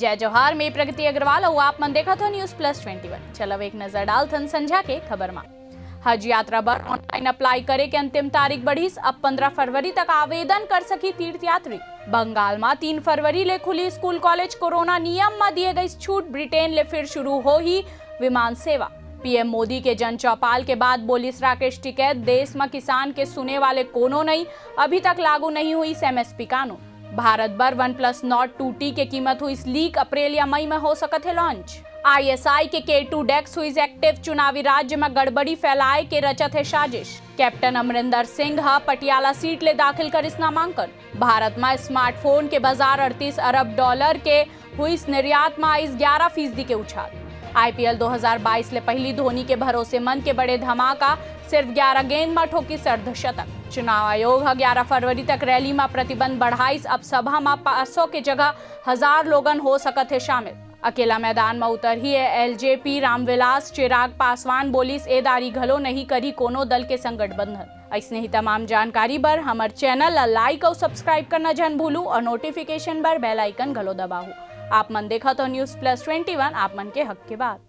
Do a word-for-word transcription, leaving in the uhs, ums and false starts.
जय जोहार, मैं प्रगति अग्रवाल अउ आप मन देखत हो News Plus Twenty One। चलो एक नजर डालथन संझा के खबर मा। हज यात्रा बर ऑनलाइन अप्लाई करे के अंतिम तारीख बढ़िस। अब पंद्रह फरवरी तक आवेदन कर सकही तीर्थ यात्री। बंगाल मा तीन फरवरी ले खुली स्कूल कॉलेज। कोरोना नियम मा दिए गई छूट, ब्रिटेन ले फिर शुरू होही विमान सेवा। पीएम मोदी के जन चौपाल के बाद बोलिस राकेश टिकैत, देश मा किसान के सुने वाले कोनो नहीं, अभी तक लागू नहीं हुई एमएसपी कानून। भारत बर OnePlus Nord Two T के कीमत हुई लीक, अप्रैल या मई में हो सकत हे लॉन्च। आईएसआई के के टू डेक्स हुई एक्टिव, चुनावी राज्य में गड़बड़ी फैलाए के रचत हे साजिश। कैप्टन अमरिंदर सिंह ह पटियाला सीट ले दाखिल करिस नामांकन। भारत में स्मार्टफोन के बाजार अड़तीस अरब डॉलर के हुई, निर्यात में आइस ग्यारह फीसदी के उछाल। आईपीएल दो हज़ार बाईस ले पहली धोनी के भरोसेमंद के बड़े धमाका, सिर्फ ग्यारह गेंद मा ठोकिस अर्धशतक। चुनाव आयोग ह ग्यारह फरवरी तक रैली मा प्रतिबंध बढ़ाइस, अब सभा मा पाँच सौ के जगह हजार लोगन हो सकत हे शामिल। अकेला मैदान मा उतरही ए एलजेपी, रामविलास चिराग पासवान बोलिस, ए दारी घलो नहीं करही कोनो दल के संग गठबंधन। अइसने ही तमाम जानकारी बर हमर चैनल ला लाइक अउ सब्सक्राइब करना झन भूलू अउ नोटिफिकेशन बर बेल आइकन घलो दबाहू। आप मन देखत हो News Plus Twenty One, आप मन के हक के बात।